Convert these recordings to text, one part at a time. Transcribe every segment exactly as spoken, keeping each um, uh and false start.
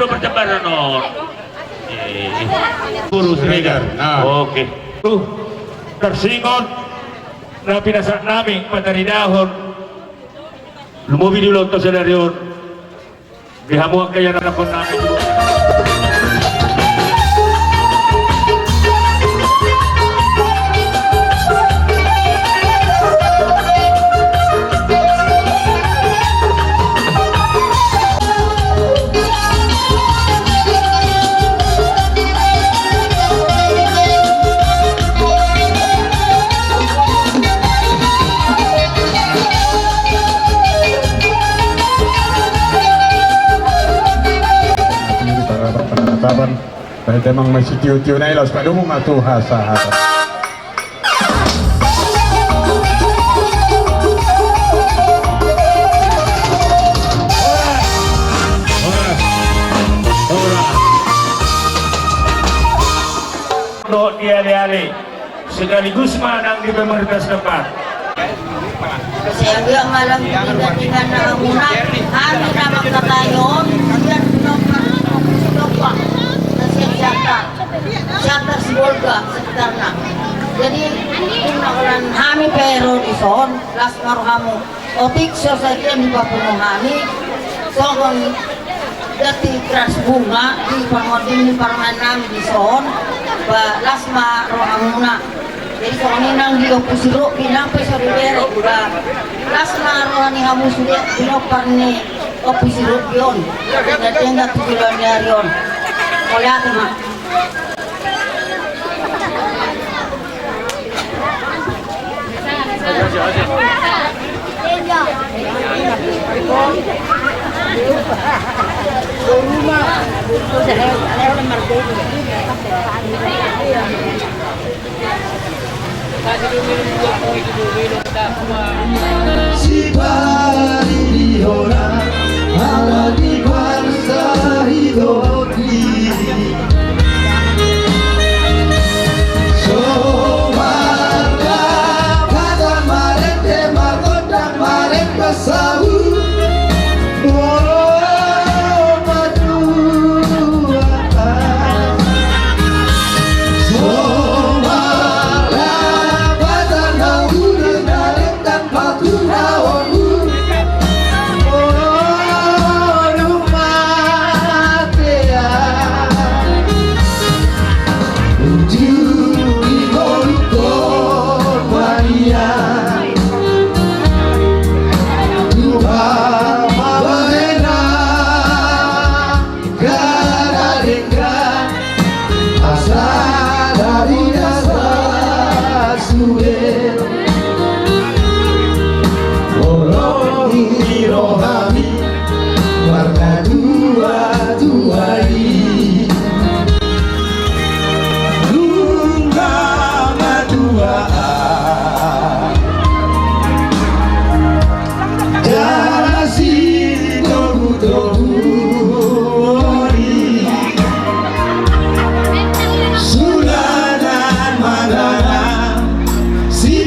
Perjambaran on. Eh. Guru Siregar. Nah. Oke. Tuh, taringot na pinasahat nami pataridahon. Lumobi di ulaonta sadari on. Di hamu angka ianakhon nami. Penatapan, penatapan. Baik, emang masih tio-tio na i, laos padomu ma tu hasahatan. Dohot di ale-ale. Sekaligus ma nang di pemerintah setempat. Sehingga malam ini dengan, dengan hamuna, hami na mangkatai on, dia nomor dompak, na siap-siap, siap Sibolga sekitarna. Jadi, hami pe ro dison, las ma rohamu. Otik so sadia dipapungu hami, songon gati ras bunga di pangonding ni parumaen nami dison, ba las ma rohamuna. Jadi songon i nang di Ompu Siruk, di nang pe so dibere, ba las ma roha ni hamu sude, di nompar ni Ompu Siruk di on. Jadi denggan tu joloan ni ari on. Mauliate ma. Sipari di hona ala di bangsa hidop i. So marga pada marende margondang marende saut. Asa dari asa sude holong ni rohami marga tuatua i. Nunga matua jala sitogutogu ni sulanan manana si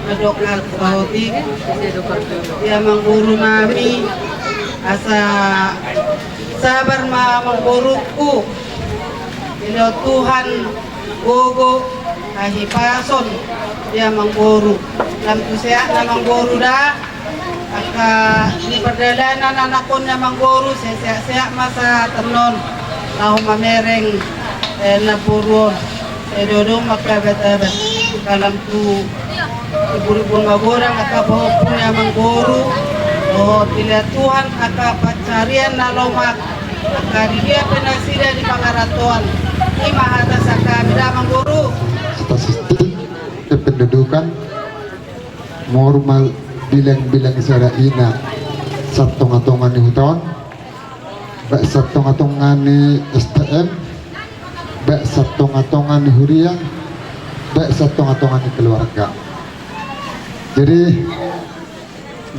Mandok hal saotik di amangboru nami, asa sabar ma amangborungku. Dilehon Tuhan gogo, hahipason di amangboru. Lam tu sehat na amangboru da, angka di pardalanan anakkon ni amangboru, sai sehat-sehat ma sahatnon laho mamereng, eh, namboru on. Sai dodong ma angka abat-abat, lam tu ibur-ibur magodang angka pahompu ni amangboru. Dohot dilehon Tuhan angka pansarian na lomak, angka di dia pe nasida di pangarantoan. I ma hata sian hami da amangboru. Atas itu, kependudukan, moru ma bilang-bilang sada ina satonga-tonga ni huta on, baen satonga-tonga ni S T M, baen satonga-tonga ni huria, baen satonga-tonga ni keluarga. Jadi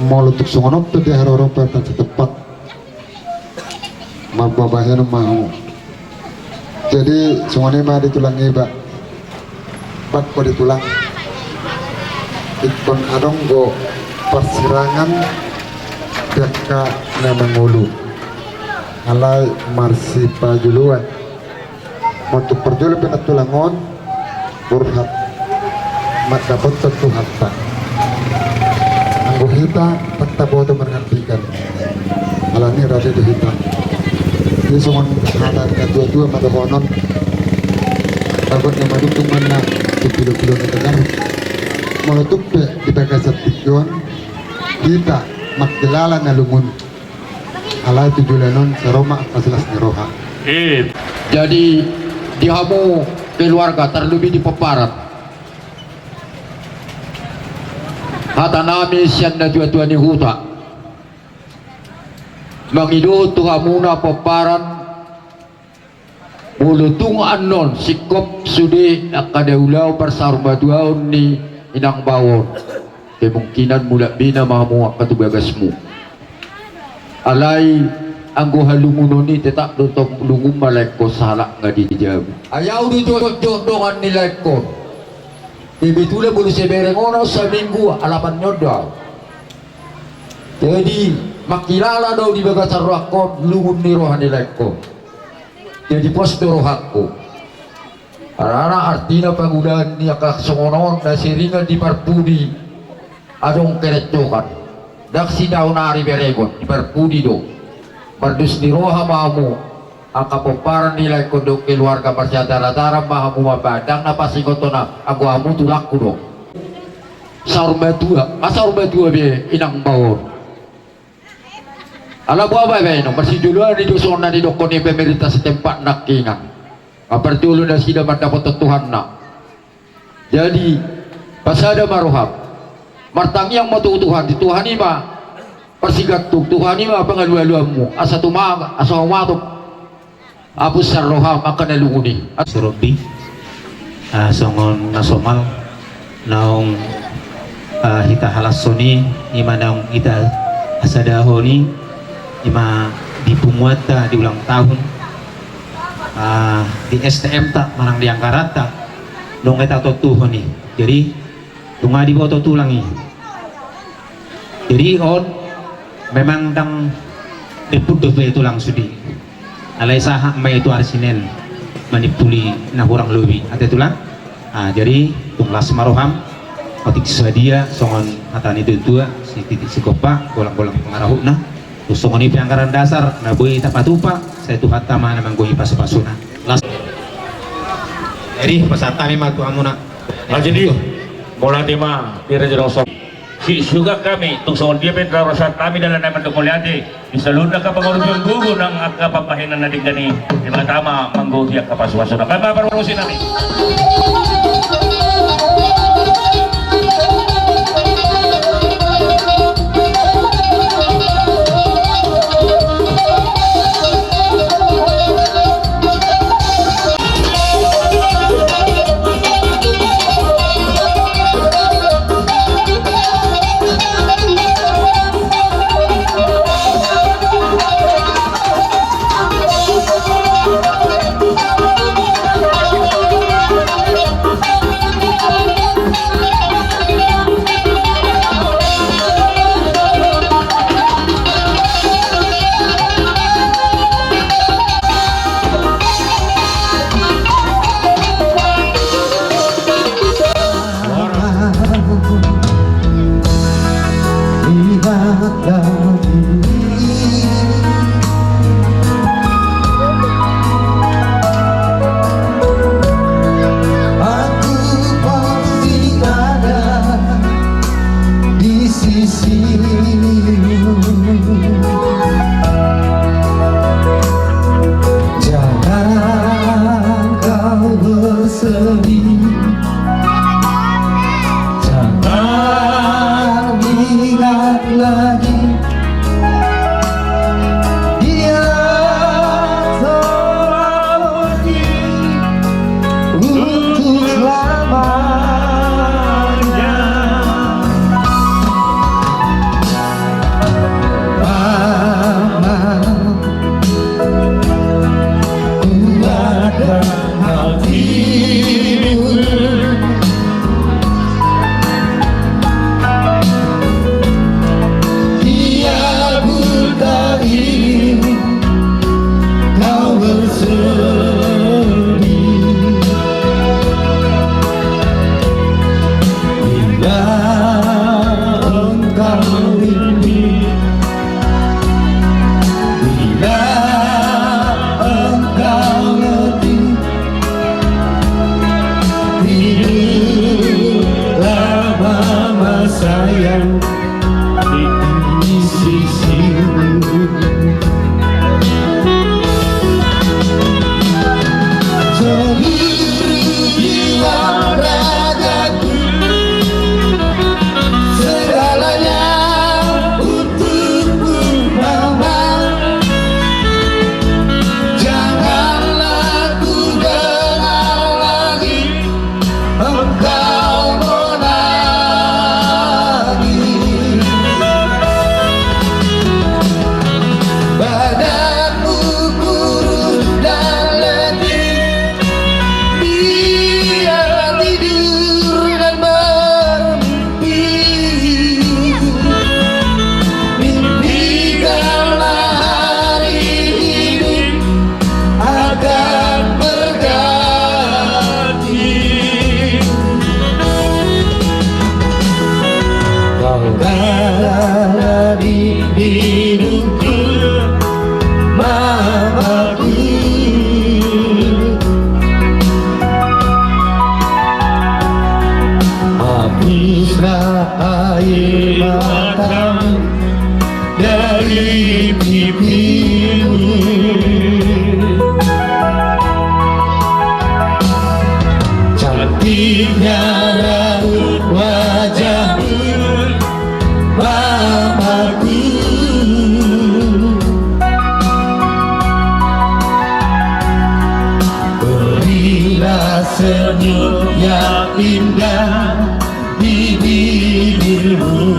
molo tung songon on pe di haroro pe tan setempat. Mambahen ma hamu. Jadi songon i ma di tulang iba. Bangko di tulang. Ingkon adong do parsirangan di angka na mangolu. Alai marsipajoloan. Molo tung parjolo pe na tulang on, borhat mandapothon Tuhanta. Anggo hita, ndang taboto marngantikan. Alani rade do hita. Jadi songon hata ni natua-tua ma dohonon. Bagot na madungdung ma na pilo-pilo na tegar. Molo tung pe di bagasan tingki on, hita mangkilala na lungun. Alai tu joloan on sai ro ma angka silas ni roha. Eh. Jadi di hamu keluarga, terlebih di pomparan, hata nami sian natua-tua ni huta mangido tu hamuna pomparan. Molo tung annon singkop sude angka na ulaon parsaurmatuaon ni inang bao on, kemungkinan mulak bina ma hamu angka tu bagasmu. Alai anggo halungunon i tetap do tong lungun ma laengkon sahalak nga di jabu. Ai au do jotjot dongan ni laengkon. Kebetulan molo sebereng on au saminggu alapan ni on do au. Jadi mangkilala do au di bagasan rohangkon lungun ni roha ni laengkon. Jadi pos do rohangku. Harana artina pangulaon ni angka songon on na seringan di parpudi adong kerencokan. Ndang sitaon ari beregon, di parpudi do. Mardos ni roha ma hamu angka pomparan ni laengkon dohot keluarga, marsiatar-ataran ma hamu mambaen, ndang na pasingot on, anggo hamu tulangku do. Saur matua, nga saur matua be inang bao on. Ala boha ma baenon, marsijoloan i do songon na nidokkon ni pemerintah setempat nangkiningan. Nga parjolo nasida mandapothon Tuhanna. Jadi pasada ma roham. Martangiang ma tu Tuhan, di Tuhan i ma parsigantung, Tuhan i ma pangalualuanmu. Asa tuma, asa humatop apus sian roham angka na lungun i. Surobi, ah, songon na somal naung, ah, hita halashon i, i ma naung hita Hasadaon i, ima di punguanta di ulang tahun, ah, di S T M-ta manang di anggaranta, nunga tatontuhon i. Jadi, nunga diboto tulang i. Jadi on memang ndang ribut dope tulang sude. Alai sahat ma i tu ari Senen manimpuli na hurang lobi, ate tulang. Ah, jadi tung las ma roham, otik sadia songon hata ni tuatua, sititik sigompa, golang-golang pangarahutna. Tung songon i pe anggaran dasar na boi tapatupa, sai Tuhanta ma na manggohi pasupasuna. Las. Jadi pasahat hami ma tu hamuna. Ah, jadi, mauliate ma di raja dohot Si suga hami, tung songon dia pe tarasa hami dalan nami mandok mauliate di saluhutna angka pangurupion gogo nang angka pambahenan na denggan i. Debata ma manggohi angka pasupasuna. Bahen ma parhorasan nami. Aku pasti ada di sisimu. Jangan kau bersedih. Jangan ingat lagi, dia telah pergi untuk selamanya. Mama, kuatkan hatimu. Dia pun tak ingin kau bersedih. Bila engkau rindu, bila engkau letih, tidurlah mama sayang di sisimu. Seluruh jiwa ragaku, segalanya untukmu mama. Janganlah ku dengar lagi engkau menangis. Badanmu kurus dan letih, biar tidur dan bermimpi. Mimpikanlah hari ini akan berganti. Kau ada di hidupku, mamaku. Hapuslah air matamu dari pipimu. Cantiknya raut wajahmu, mamaku. Berilah senyum yang indah di bibirmu.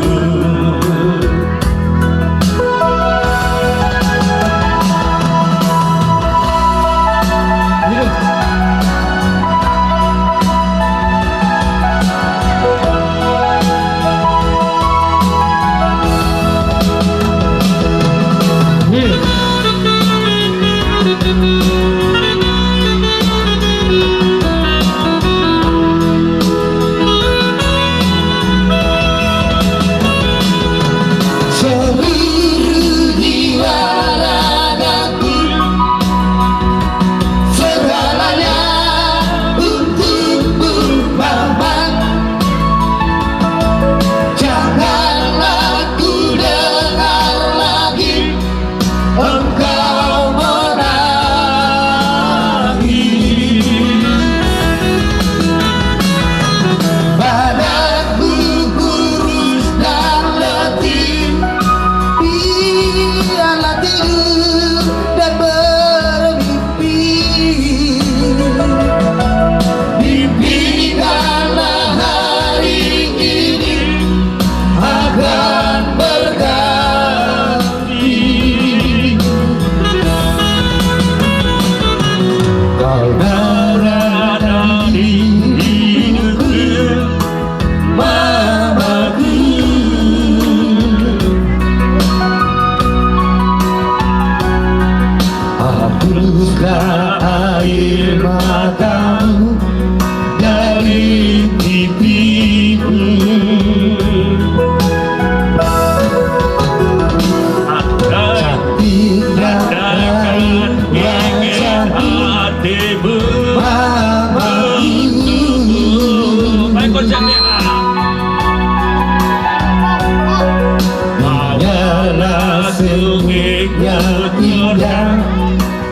Sengitnya indah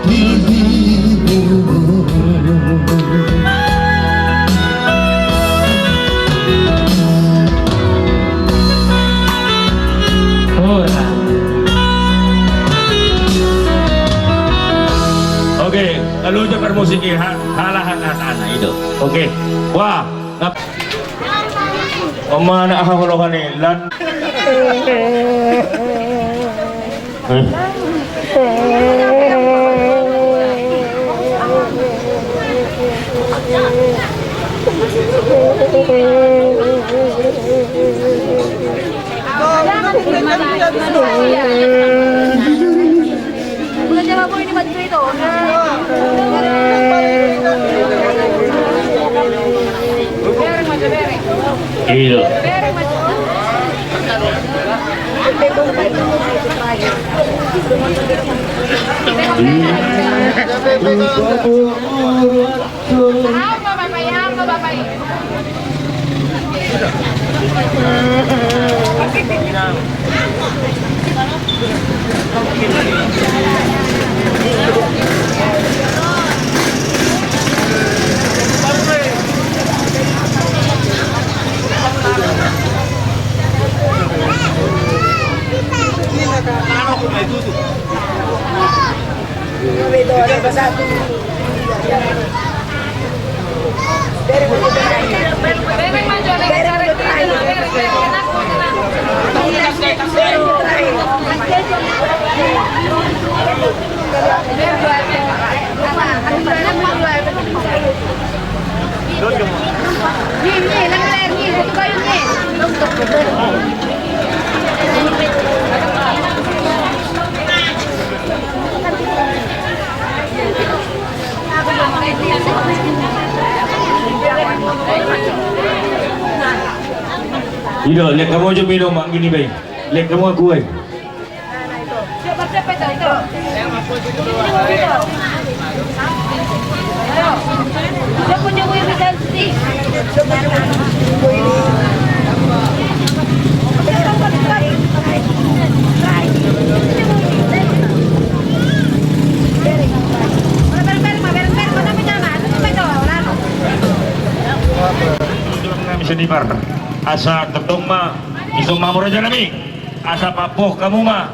di hidupmu. Ora. Oke, lalu aja permusiki ha-, halahan anak-anak itu. Oke. Wah. Ngap-, Oma na aha holohan i, lan. Iya. Ido, lihat kamu aja minum angin ini, Bay. Lihat kamu aku, Bay. Nami senibar, asa tongtong ma, iso ma muraja nami. Asa papoh hamu ma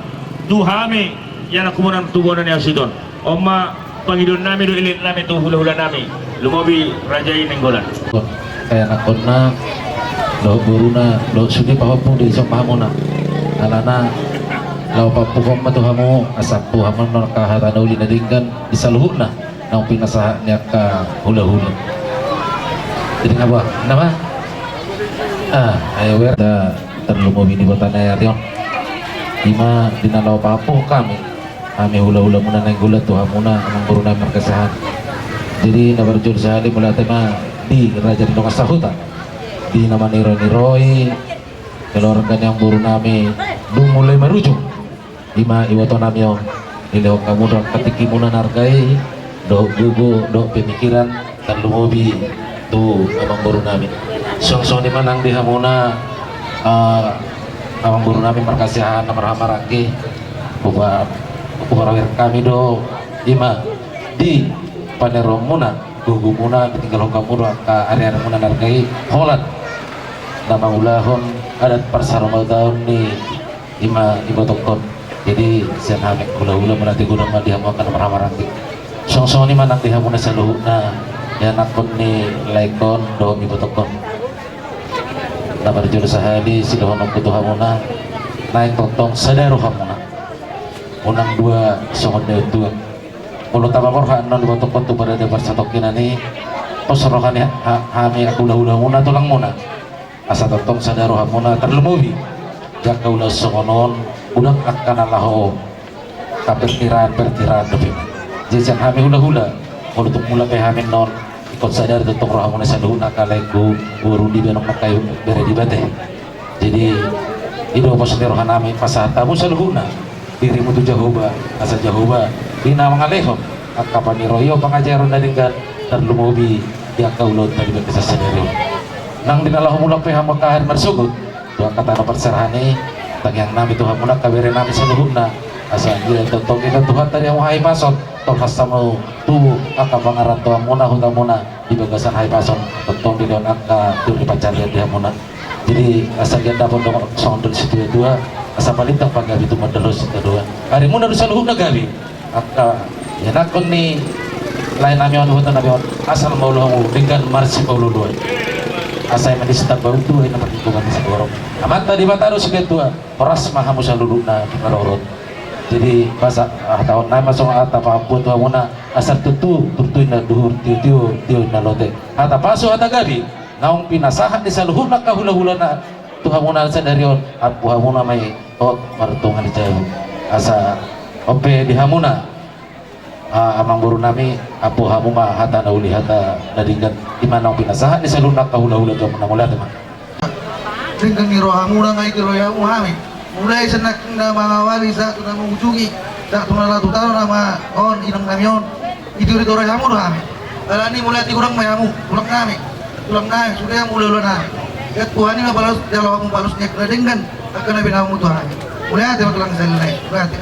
tu hami, ia na kumonan tu bona ni asidon. On ma pangidoan nami dohot ilit nami tu hula-hula nami, lumobi raja i Nainggolan. Ianakhonna dohot boruna, dohot sude pahompu di son ma hamuna. Alana laho papohon ma tu hamu, asa papohon ma non angka hata na uli na denggan di saluhutna naung pinasahat ni angka hula-hula. Jadi ngapa? Nama? Ah, ayo wer da. Tarlumobi di botana ari on. Ima di na laho papohon hami, hami hula-hula muna Nainggolan tu hamuna amang boru nami marga Siahaan. Jadi na parjolo sahali mauliate ma di raja ni dongan sahuta, di na maniro-niroi keluarga ni amang boru nami dung mulai marujung. Ima iboto nami on, dilehon hamu do angka tingki muna na arga i, dohot gogo, dohot pemikiran, tarlumobi tu amang boru nami. Suang songon i ma nang di hamuna, ah, amang boru nami marga Siahaan na marhahamaranggi, hupa-, huparohahon hami do, ima, di paneroon muna, gogo muna, ditinggalhon hamu do angka ari-ari muna na arga i, holan na mangulahon adat parsarumataon ni ima ibotongkon. Jadi sian hami hula-hula mauliate godang ma di hamu angka na marhahamaranggi. Suang songon i ma nang di hamuna saluhutna ianakhon ni laengkon dohot ibotongkon. Na parjolo sahali sidohononku tu hamuna, naeng tongtong sada roha muna, unang dua songon ni on tuak. Molo taba borhat annon ibotongkon tu parade parsatongkinan i, pos roha ni ha-, hami hula-hula muna tulang muna. Asa tongtong sada roha muna tarlumobi di angka ulaon songon on, unang angka na laho angka pertiraan-pertiraan dope. Jadi sian hami hula-hula, molo tung mulak pe hami annon, ingkon sadari tongtong roha muna saluhutna angka laengku, boru di baen on angka bere di bate. Jadi i do pos ni roha nami pasahat hamu saluhutna dirimu tu Jahowa, asa Jahowa di na mangalehon angka paniroion, pangajaron na denggan, tarlumobi di angka ulaonta di bagasan sadari on. Nang di na laho mulak pe hamu angka ari marsogot tu angka tano parserahan i, Tangiang nami tu hamuna angka bere nami saluhutna, asa ia tongtong diida Tuhanta di hamu hahipason, tolhas hamu tu angka pangarantoan muna, huta muna di bagasan hahipason, tongtong dilehon angka tondi pansarian di hamuna. Jadi asa ia dapot dongan songon dohot situatua, asa balintang panggabean tu mandalhon sitadoan. Arimuna do saluhutna gabe. Angka ianakhon ni lae nami on, huta nami on, asal maulo hamu denggan marsipaolooloan. Asa i ma na sitambatua, i na marlinggoman ni sigorok. Amanta Debata do sigatua, horas ma hamu saluhutna diparorot. Jadi asa, ah, taon nai ma songon hata paampuon tu hamuna, asa tutu, tutu inna duhur, tiotio, tio inna lote. Hata pasu, hata gabe, naung pinasahat ni saluhutna angka hulahulana tu hamuna sadari on, ampu hamuna ma i hot martonga ni jabu. Asa on pe di hamuna, ah, amangboru nami, ampu hamu ma hata na uli, hata na denggan, i ma naung pinasahat ni saluhutna angka hulahula tu hamuna. Mauliate ma. Denggan ni rohamuna nga i, dirohai hamu hami. Mulai sian na mangawali sahat tu na mangujungi, sahat tu na laho tu tano nama on, inang nami on. Ditoritoi hamu do hami. Alani mauliate godang ma i hamu, tulang nami, tulang nami, sude hamu hulahula nami. Ia Tuhan i ma palos, jalo hamu palos ni angka na denggan, angka na binahen hamu tu hami. Mauliate ma tulang sahali nai, mauliate.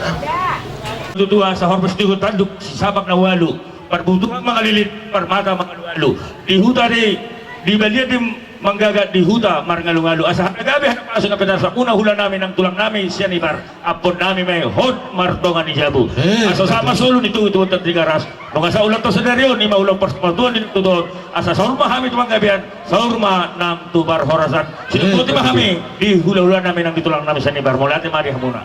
Tutu asa hormus di hutana tanduk, sisabak na ualu, parbutuhan mangalilit, parmata mangalualu. Di huta di, di balian di manggagat, di huta marngalungalu. Asa hata gabe, hata pasu na pinasahat muna hula nami nang tulang nami Sianipar. Ampuon nami ma i hot martonga ni jabu. Eh, asa sahat ma solu ni tubu tu Tigaras. Nunga sahat ulaonta sadari on, i ma ulaon parsatutubuan di tutu on. Asa saur ma hami tu panggabean, saur ma nang tu parhorasan. Sidohonon ma hami di hulahula nami nang di tulang nami Sianipar. Mauliate ma di hamuna.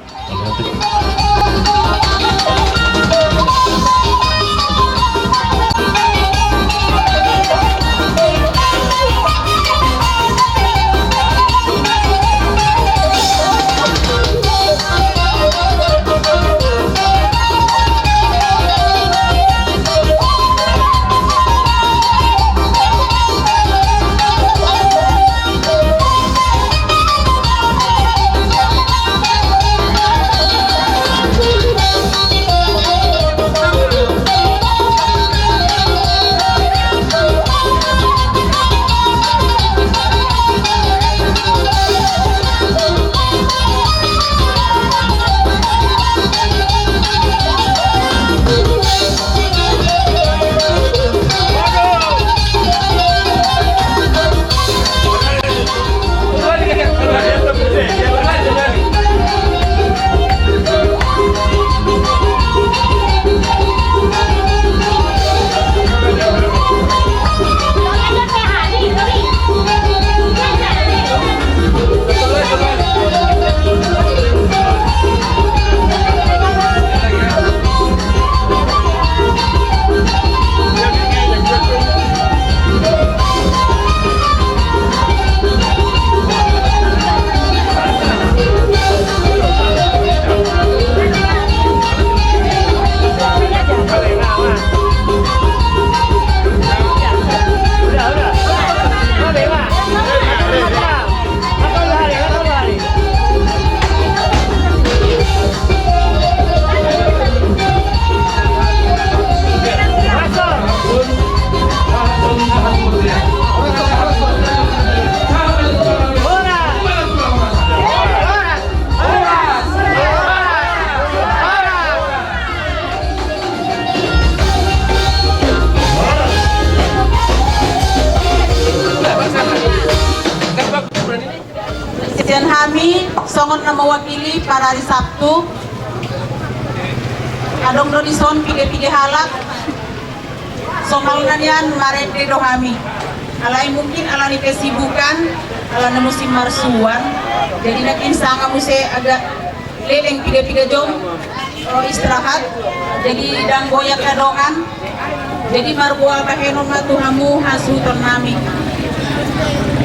Sian hami songon na mewakili parari Sabtu, adong do dison pide-pide halak. Somalna nian marende do hami. Alai mungkin alani kesibukan, alana musim marsuan, jadi nangkin sanga muse agak leleng pide-pide jom, eh, istirahat. Jadi ndang goyang na dongan. Jadi marboa bahenon ma tu hamu hasuhuton nami.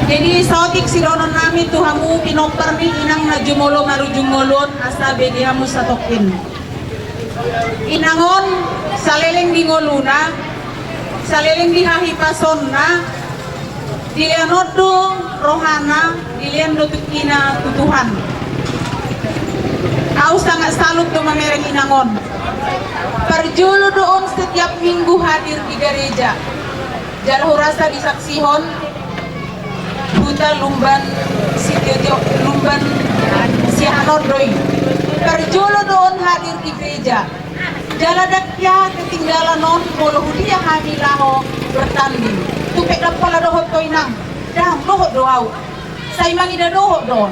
Jadi saotik sidohonon nami tu hamu pinompar ni inang na jumolo marujung ngolu on, asa be di hamu satongkin. Inang on saleleng di ngoluna, saleleng di hahipasonna, dilehon do rohana, dilehon do tungkina tu Tuhan. Au sangat salut do mamereng inang on. Parjolo do on setiap minggu hadir di gareja. Jala hurasa disaksihon huta Lumban Sitio, Lumban Sian on do i. Parjolo do on hadir di gereja. Jala ndang hea ketinggalan on molo hudia hami laho bertanding. Tung pe ndang pola dohot ho inang. Ndang, dohot do au. Sai mangida dohot do on.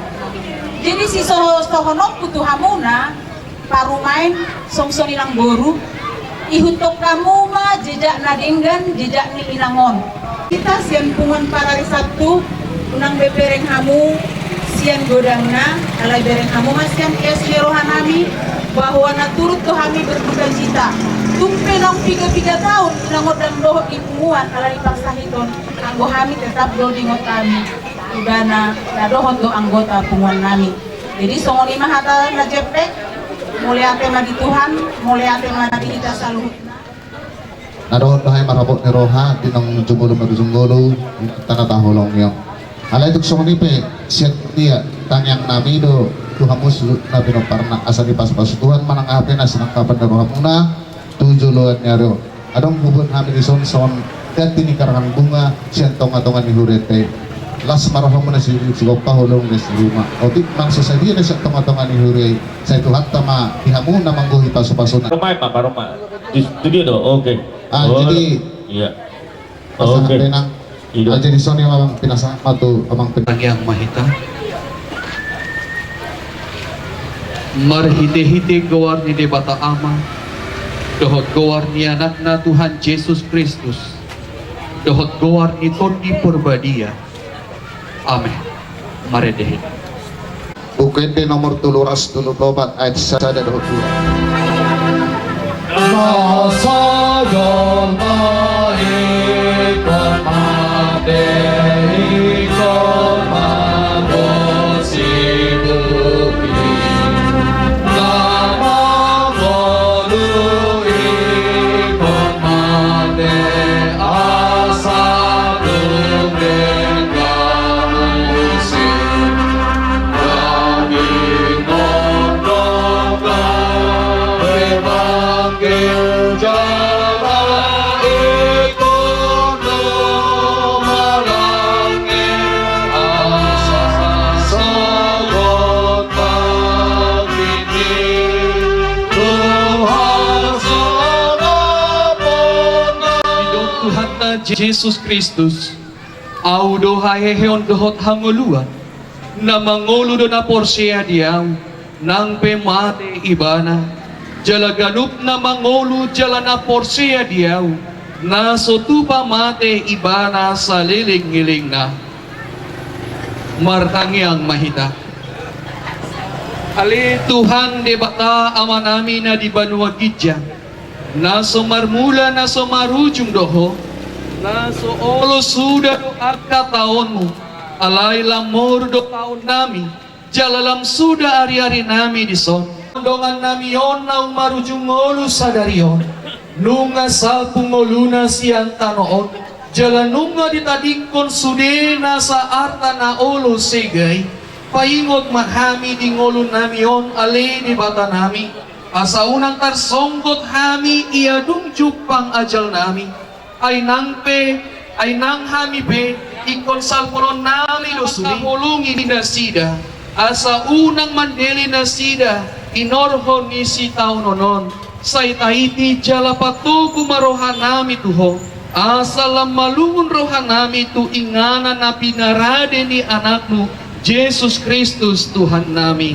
Jadi sisoho-sohononku tu hamuna, parumaen, songon i nang boru, ihuthon hamu ma jejak na denggan, jejak ni inang on. Hita sian punguan parari Sabtu, unang be bereng hamu sian godangna, alai bereng hamu ma sian ias ni rohanami, bahwa na turut do hami berdukacita. Tung pe naung piga-piga taon inang on ndang dohot di punguan, alai dipaksa hiton, anggo hami tetap do diingot hami ibana na dohot do anggota punguannami. Jadi songon i ma hata na jempek, mauliate ma di Tuhan, mauliate ma di hita saluhutna. Na dohot do hami marhabot ni roha, di naung jumolo marujung ngolu, di tano taholongi on. Alai tung songon i pe, sian dia, tangiangnami do, tu hamu suhut na pinomparna, asa dipasu-pasu Tuhan, manang aha pe na sinangkapan ni rohamuna, tu joloan ni ari on. Adong huboan hami dison songon ganti ni karangan bunga sian tonga-tonga ni huria i. Las ma rohamuna sigompa, holong ni si ruma. Otik ma so sadia na sian tonga-tonga ni huria i, sai Tuhanta ma di hamu na manggohi pasu-pasuna. Rumah ma, rumah. Di studio do, oke. Ah, jadi, iya. Pasangan penang. Jadi songon i ma, Amang, pinasahat ma tu Amang penang. Tangiang ma hita. Marhite-hite goar ni Debata Ama, dohot goar ni Anakna Tuhan Jesus Kristus, dohot goar ni Tondi Porbadia. Amen. Marende hita. Buku Ende nomor tolu ratus tolu pulu opat ayat sada dohot dua. Didok Tuhanta Jesus Kristus, Ahu do haheheon dohot hangoluan. Na mangolu do na porsea di Ahu, nang pe mate ibana. Jala ganup na mangolu jala na porsea di Ahu, na so tupa mate ibana saleleng-lelengna. Martangiang ma hita. Ale Tuhan Debata Amanami na di banua ginjang, na so marmula na so marujung do Ho, na so olo suda do angka taonMu, alai lam moru do taonnami, jala lam suda ari-arinami dison. Dongannami on naung marujung ngolu sadari on, nunga salpu ngoluna sian tano on, jala nunga ditadingkon sude nasa arta na olo sega i. Paingot ma hami di ngolunami on, ale Debatanami, asa unang tarsonggot hami ia dung jumpang ajalnami. Ai nang pe, ai nang hami pe, ingkon salpuonnami do sude, taholongi nasida, asa unang mandele nasida inorhon ni sitaonon on. Sai taiti jala patogu ma rohanami tu Ho, asa lam malungun rohanami tu inganan na pinarade ni AnakMu, Jesus Kristus Tuhannami.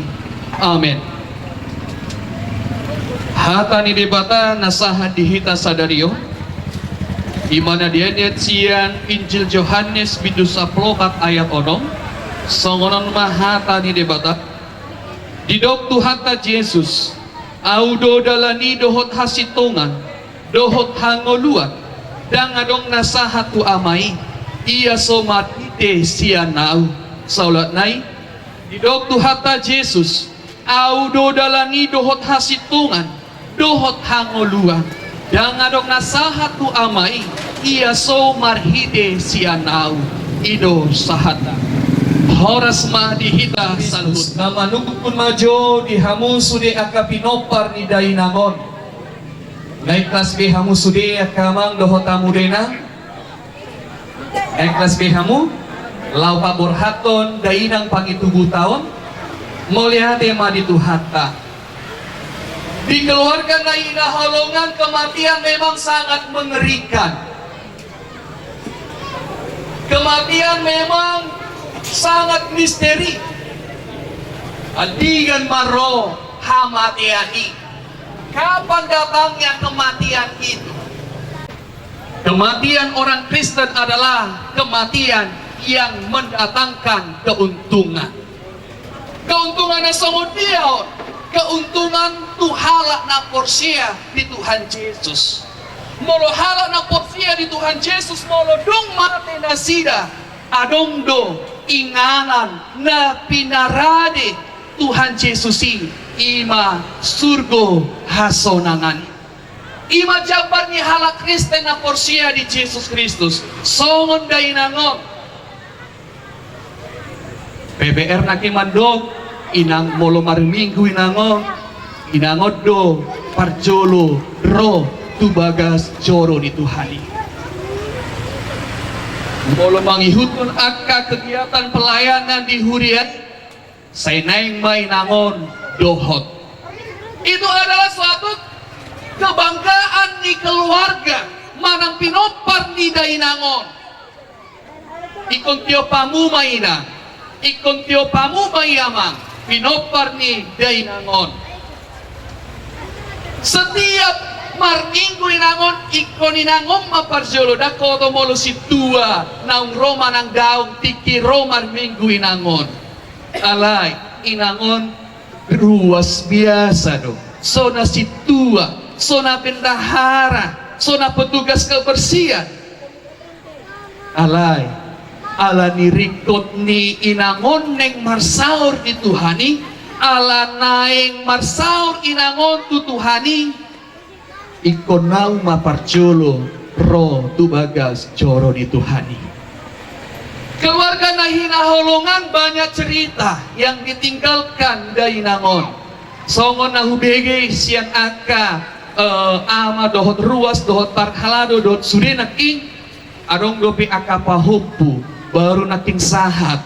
Amen. Hata ni Debata na sahat di hita sadari on, i ma na dienet sian Injil Johannes bindu sampulu opat ayat onom, songon on ma hata ni Debata. Didok Tuhanta Jesus, Ahu do dalan i dohot hasintongan, dohot hangoluan, ndang adong na sahat tu Ama i, ia so marhite sian Ahu. Saolat nai, didok Tuhanta Jesus, Ahu do dalan i dohot hasintongan, dohot hangoluan, ndang adong na sahat tu Ama i, ia so marhite sian Ahu. I do sahatna. Horas ma di hita saluhutna. Na manungkun ma jo di hamu sude angka pinompar ni dainang on. Na ikhlas be hamu sude angka amang dohot hamu dainang. Ikhlas be hamu, laho paborhathon dainang pangitubuta on. Mauliate ma di Tuhanta. Di keluarga na hinaholongan, kematian memang sangat mengerikan. Kematian memang sangat misteri. Andigan ma ro hamatean i? Kapan datangnya kematian itu? Kematian orang Kristen adalah kematian yang mendatangkan keuntungan. Keuntungan na songon dia on? Keuntungan tu halak na porsea di Tuhan Jesus. Molo halak na porsea di Tuhan Jesus, molo dung mate nasida, adong do inganan na pinarade Tuhan Jesus i, i ma surgo hasonangan i. I ma jambar ni halak Kristen na porsea di Jesus Kristus. Songon dainang on. P P R nangkin mandok, inang, molo marminggu inang on, inang on do parjolo ro tu bagas joro ni Tuhan i. Molo mangihuthon angka kegiatan pelayanan di huria i, sai naeng ma inang on dohot. Itu adalah suatu kebanggaan ni keluarga manang pinompar ni dainang on. Ingkon tio hamu ma inang, ingkon tio hamu ma i amang, pinompar ni dainang on. Setiap marminggu inang on, ingkon inang on ma parjolo, ndang oto molo sintua naung ro manang daong tingki ro marminggu inang on. Alai inang on ruas biasa do, so na sintua, so na bendahara, so na petugas kebersihan. Alai ala ni ringkot ni inang on naeng marsaor di Tuhan i, ala naeng marsaor inang on tu Tuhan i, ingkon ahu ma parjolo ro tu bagas joro ni Tuhan i. Keluarga na hinaholongan, banyak cerita yang ditinggalkan dainang on. Songon na hubege sian angka, eh, ama dohot ruas dohot parhalado dohot sude nangkin, adong dope angka pahompu, baru nangkin sahat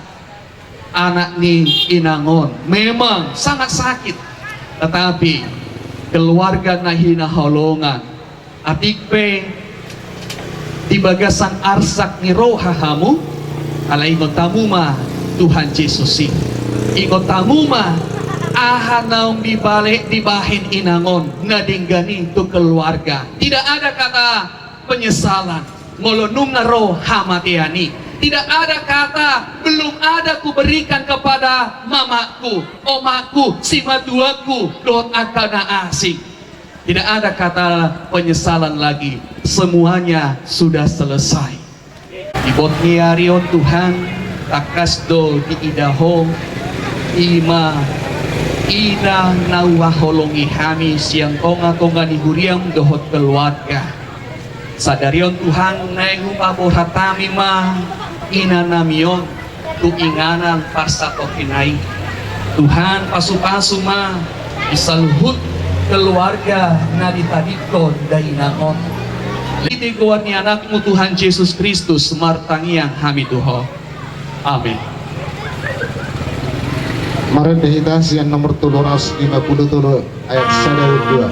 anak ni inang on. Memang sangat sakit. Tetapi keluarga na hinaholongan, atik pe di bagasan arsak ni roha hamu, ala ingot hamu ma Tuhan Jesus i. Ingot hamu ma aha naung dibale, dibahen inang on na denggan i tu keluarga. Tidak ada kata penyesalan molo nunga ro hamatean i. Tidak ada kata, "Belum ada kuberikan kepada mamaku, omakku, simatuaku, dohot angka na asing." Tidak ada kata penyesalan lagi. Semuanya sudah selesai. Di bot ni ari on Tuhan, tangkas do diida Ho, i ma ida na huhaholongi hami sian tongatonga ni huriaM dohot keluarga. Sadari on Tuhan, naeng hupaborhat hami ma inanami on tu inganan parsatohina i. Tuhan, pasupasu ma di saluhut keluarga na ditadingkon dainang on. Di goar ni AnakMu Tuhan Jesus Kristus martangiang hami tu Ho. Amin. Marende hita sian nomor tolu ratus lima puluh tolu ayat sada dua.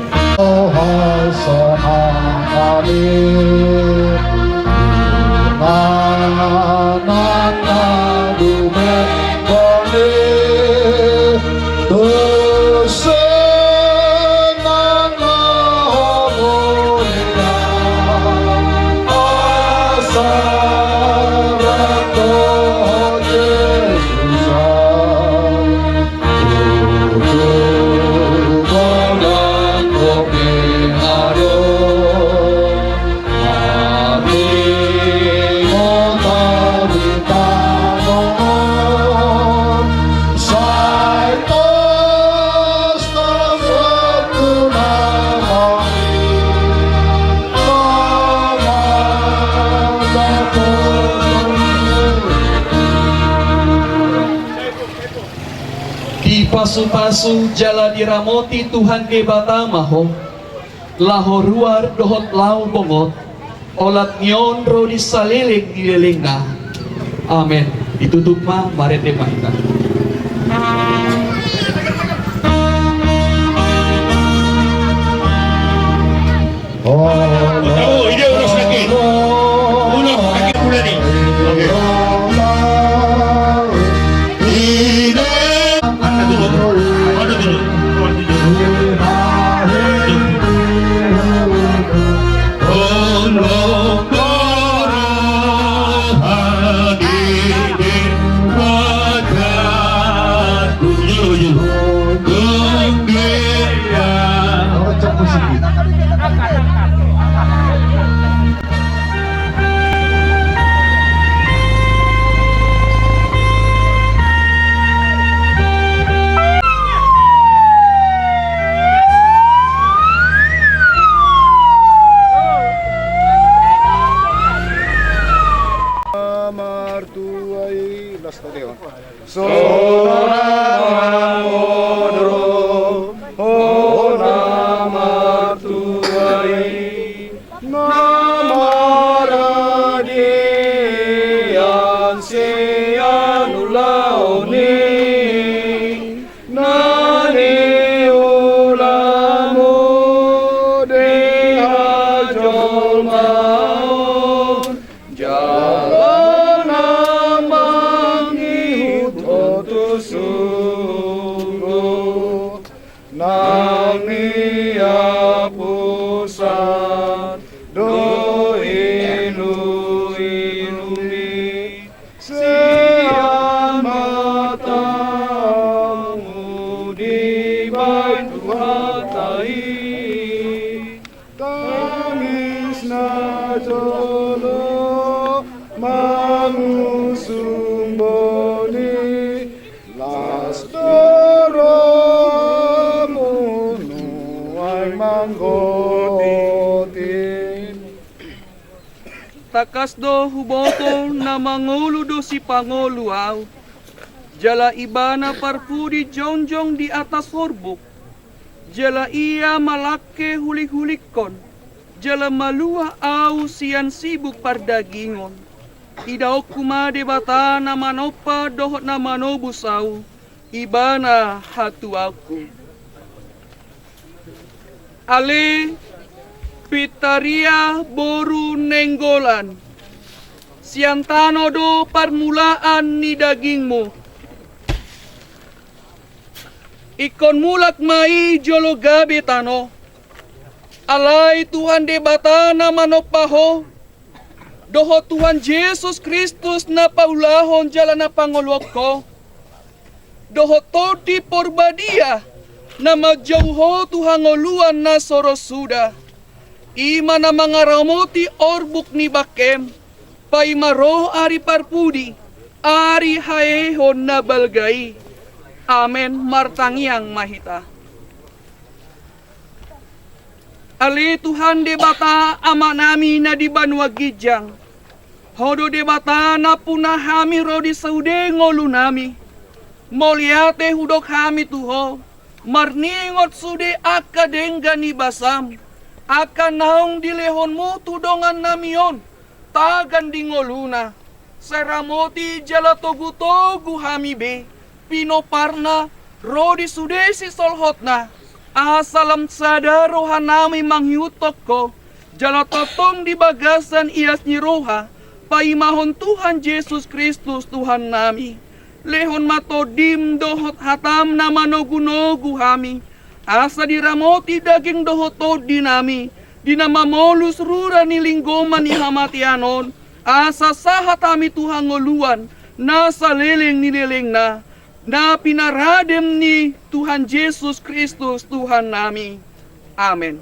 Dipasupasu jala diramoti Tuhan Debata ma ho, laho ruar dohot laho bongot, olat ni on ro di saleleng ni lelengna. Amen. Ditutup ma, marende ma hita. Oh, ide ulos lagi. Ulos lagi pula nih. Oke. Ide. Angkat dulu. Angkat dulu. Martuai, las tadi, on. Sonang modom, hona martuai, na maradian sian ulaon i, na niula muna di hajolmaon, jala na mangihut ho tu surgo, nang niapusan do iluilu mi sian matamu dibahen Tuhanta i. Tangis na jolo mangusung boni, las do rohamu nuaeng manggotin. Tangkas do huboto na mangolu do Sipangolu ahu, jala Ibana parpudi jongjong di atas horbuk. Jala Ia malangke hulighulingkon, jala maluah ahu sian sibuk pardagingon. Idaonku ma Debata na manompa dohot na manobus ahu, Ibana hatuaonku. Ale Pintaria boru Nainggolan, sian tano do parmulaan ni dagingmu. Ingkon mulak ma i jolo gabe tano. Alai Tuhan Debata na manompa ho, dohot Tuhan Jesus Kristus na paulahon jala na pangoluhon ho, dohot Tondi Porbadia na manjou ho tu hangoluan na so ro suda, i ma na mangaramoti orbuk ni bangkem, paima ro ari parpudi, ari haheheon na balga i. Amen. Martangiang ma hita. Ale Tuhan Debata Amanami na di banua ginjang, Ho do Debata nampuna hami ro di sude ngolunami. Mauliate hudok hami tu Ho, marningot sude angka denggan ni basam, angka naung dilehonmu tu dongannami on, tagan di ngoluna. Sai ramoti jala togutogu hami be, pinomparna, ro di sude sisolhotna, asa lam sada rohanami mangihuthon Ho, jala tongtong di bagasan ias ni roha, paimahon Tuhan Jesus Kristus Tuhannami. Lehon ma Tondim dohot hatam na manogunogu hami, asa diramoti daging dohot tondinami, di na mamolus rura ni linggoman ni hamatean on, asa sahat hami tu hangoluan, na saleleng ni lelengna, na pinaradem ni Tuhan Jesus Kristus Tuhannami. Amen.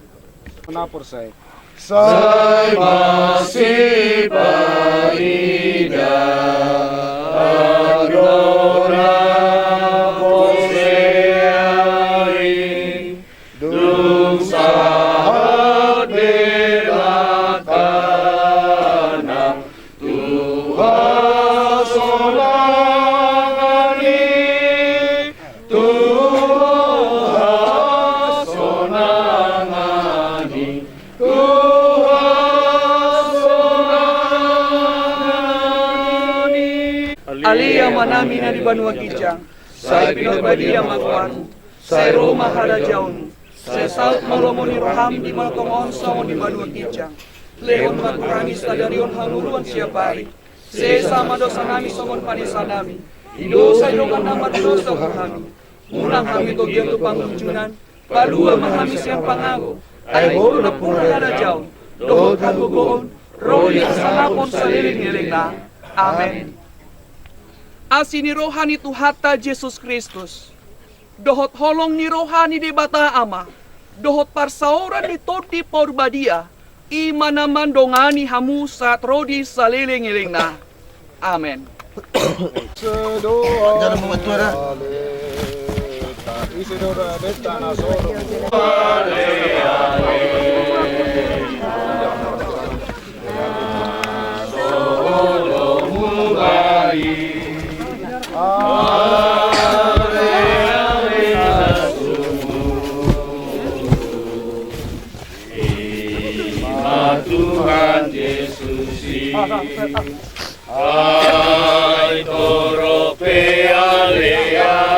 Na porsea i. Sai masiparidaan do na porsea i, dung sahat belakangna tu hasonangan i, tu hasonangan i, tu hasonangan i. Ale Amanami na di banua ginjang, sai pinarbadia ma goarmu, sai ro ma harajaonmu, Sai saut ma lomo ni roham di banua tonga on songon di banua ginjang. Lehon ma tu hami sadari on hangoluan siapari. Sesa ma dosanami songon panesanami di dosa ni dongan na mardosa tu hami. Unang hami togihon tu pangunjunan. Palua ma hami sian pangago. Ai Ho do nampuna harajaon dohot hagogoon, ro di hasangapon saleleng ni lelengna. Amen. Asi ni roha ni Tuhanta Jesus Kristus, dohot holong ni roha ni Debata Ama, dohot parsaoran ni Tondi Parbadia, i ma na mandongani hamu sahat ro di saleleng ni lelengna. Amen. Ise do ale, ise do ale, ise do ale. Tuhan Yesus i, ai torop pe ale.